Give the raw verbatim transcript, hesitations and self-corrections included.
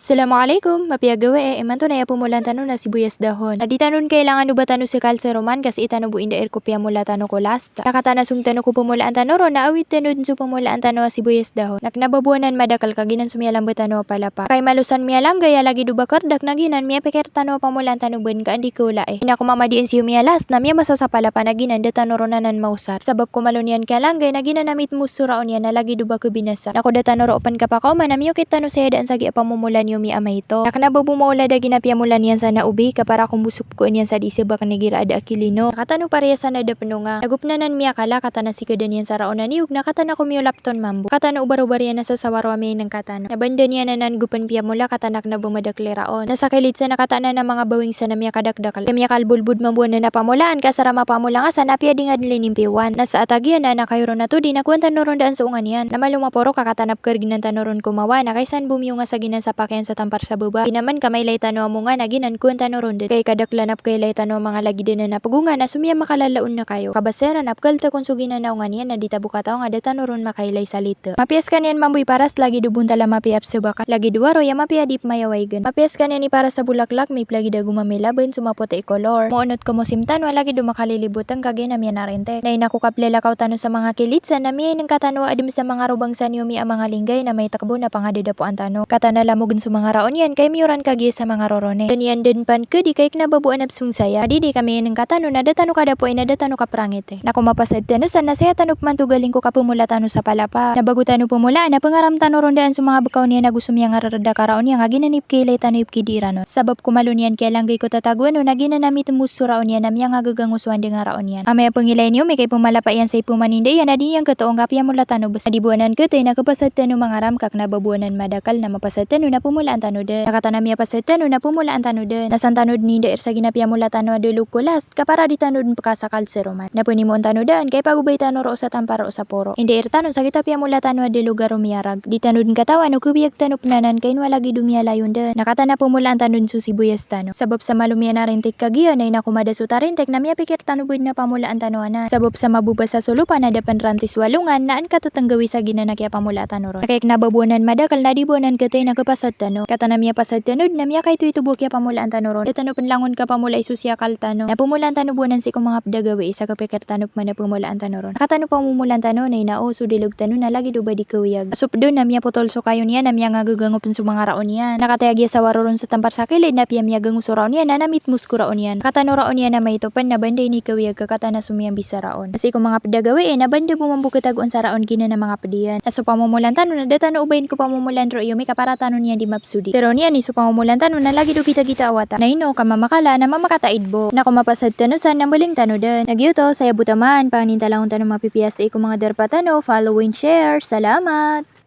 Assalamu alaikum, mapiya gawii, imanto na aya pemolaan tano na sibuyas dahon. Na di tano den kailangan o ba tano sii kalseroman, ka sii tano bo indair ko piyamola tano ko last. Na katanaa song tano ko pemolaan tano ron, na awid tano den so pemolaan tano a sibuyas dahon. Na kena ba bo anan madakel ka giyanan so miyalambat tano a palapa. Ka i malo san miyalanggay a lagid o ba kerdak na giyanan miyapikir tano a pamolaan tano ben ka andi kawlai. Na ko mamadiin siyo miyalast na miyamasa sa palapa na giyanan da tano ron anan maosar. Sabap ko malo niyan kiyalanggay na giyanan a mitmos so raon iyan a lagid o ba kebinasa. Na ko da tano ron pen kapakaoma na miyokit tano saya daan sa giya pamomola niyo miyaamay to. Na kena ba bo maolad a gina piyamola niyan sa na obi, ka para ko mbosok ko niyan sa di sebak nigira a da a kilino. Na katano pariyasan a da penonga. Na go pen anan miyakala, katanaa sii ka da niyan sa raon a niyog, na katanaa ko miyolap ton mambo. Katano o barobar iyan a sasawaro a miyaineng katano. Na banda niyan anan go pen piyamola, katanaa kena ba madakel i raon. Na sa kilid san na katanaa na manga bawing san a miyakadakdakel. Ka miyakaalbolbod mambo anan a pamolaan, ka asar a mapamola nga san na piya di nga den linimpiwan. Na sa atag iyan na kayo ron a todi na kowan tano ron daan so onga niyan. Na malo maporo ka katanaa pekariginan tano ron komawa, na kaisan bo miyonga sa giyanan sa pakiyan sa tampar sa baba. Pinaman ka mailay tano a monga na giyanan kowan tano ron den. Ka i kadakelan a pekailay tano a manga lagid anan a pegonga na so miyamakalalaon na kayo. Kabasera na pekaltekon so giyanan a onga niyan na di ta bo kataw nga da tano ron makailay sa lite. Mapiya sekaniyan mambo iparas lagid o bontal a mapiya a pesebakan. Lagid o waro iya mapiya di pemayawaigen. Mapiya sekaniyan iparas a bolaklak, miplagid ago mamilabn so mapoti i kolor. Moonot ko mosim tano a lagid o makaliliboteng ka giyanan a miyanarintik. Na ina ko kaplalakaw tano sa manga kilid san na miyaineng katano a adem sa manga robang san iyo miya a manga linggay na maitekbo na pangadadapoan tano. Katanaa lamogen so manga raon iyan ka i miyoran ka giya sa manga roroni. Ken iyan den pan kedi ka i kena ba bo anan pesong saya. Adi di ka miyaineng katano na da tano kadapoi na da tano kaprangiti. Na ko mapasad tano san na saya tano pemantogalin ko kapemola tano sa palapa. Na bago tano pemolaan na pengaram tano ron daan so manga bekaw niyan ago so miyangarereda ka raon iyan a giyanan i pekiilay tano i pekidi iran on. Sabap ko malo niyan kiyalanggay ko tatagoan on a giyanan a mitmos so raon iyan a miyangagagango so andang a raon iyan. Amay a pengilay niyo mi ka i pemalapa iyan sa i pemaninda iyan a di niyan ketoong ka piyamola tano bes. Adi bo anan ketay na kepasad tano mangaram ka kena ba bo anan madakel na mapasad tano na pemolaan tano den. Na katanaa miyapasad tano na pemolaan tano den. Na san tano den indair sa gina piyamola tano a delog ko last. Ka para di tano den pekasakal seroman. Na penimoon tano daan, ka ipagobay tano roo sa tampar roo sa poro. Indair tano sa gita piyamola tano a delog a romiyarag. Di tano den katawan o kebiyag tano pen anan ka ino a lagid o miyalayon den. Na katanaa pemolaan tano den so sibuyas tano. Sabap sa malo miyanarintik ka giya, na ina ko mada so tarintik na miyapikir tano bo den a pamolaan tano anan. Sabap sa mabobasa so lopa na da pen rantis walongan, na an katetenggawi sa giyanan a kiyapamola tano ron. Na ka i kena ba bo anan madakel na di bo anan ketay na kepasad tano. Katanaa miyapasad tano den a miyakaitoito bo a kiyapamolaan tano ron. Da tano pen langon kapamolai so siyakal tano. Na pemolaan tano bo anan sii ko manga ped a gawii sa kepikir tano peman a pemolaan tano ron. Na katano pamomolaan tano na ina o so delog tano na lagid o ba di kawiyag. A so ped on na miyapotol so kayo niyan a miyangagagango pen so manga raon iyan. Na kataya giya sa waro ron sa tampar sa kilid na piyamiyagango so raon iyan a na mitmos ko raon iyan. Katano raon iyan a maito pen na banda ini kawiyag ka katanaa so miyambisa raon. Na sii ko manga ped a gawii na banda bo mambo ketagoan sa raon giyanan a manga ped iyan. Na so pamomolaan tano na da tano obayin ko pamomolaan roo iyo mi ka para tano niyan di mapsodi. Pero niyan i so pamomolaan tano na lagid o gitagita a wata. Na ino ka mamakala na mamakataid bo. Na ko mapasad tano san na mbaling tano den. Na giyoto, saya bo taman, pangnin ta langon tano mapipiya sii ko manga darpa tano, follow and share. Salamat!